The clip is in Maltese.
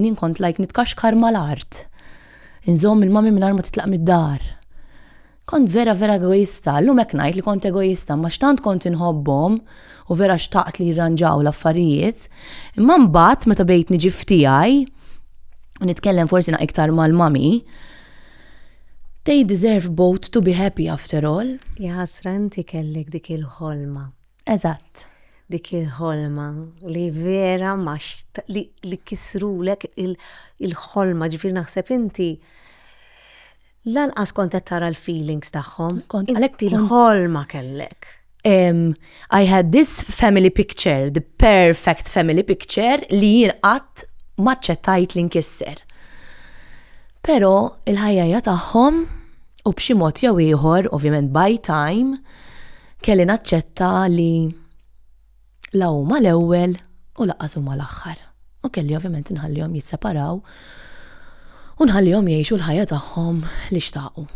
Jien kont like nitkaxkar mal-art. Inżomm il-mami mingħajr ma titlaq mid-dar. Kont vera vera egoista, llum hekk ngħid li kont egoista, ma x'tant kont inħobbhom u vera xtaqt li jirranġaw l-affarijiet. Imma mbagħad meta bejt niġi f'tiegħi u nitkellem forsi na iktar mal-mami, they deserve both to be happy after all. Jaħasra inti kellek dik il-ħolma. Eżatt. Dik il-ħolma li vera ma li, li kisrulek il-ħolma, ġifieri naħseb inti lanqas kont qed tara l-feelings tagħhom. Kont għalhekk il-ħolma kellek. I had this family picture, the perfect family picture li jien qatt maċċettajt li nkisser. Però il-ħajja hija tagħhom u b'xi mod jew ieħor, ovvjament by time, Kelli naċċetta li la huma l-ewwel u lanqas huma l-aħħar. U kelli ovvjament inħallihom jisseparaw u nħallihom jgħixu l-ħajja tagħhom li xtaqu.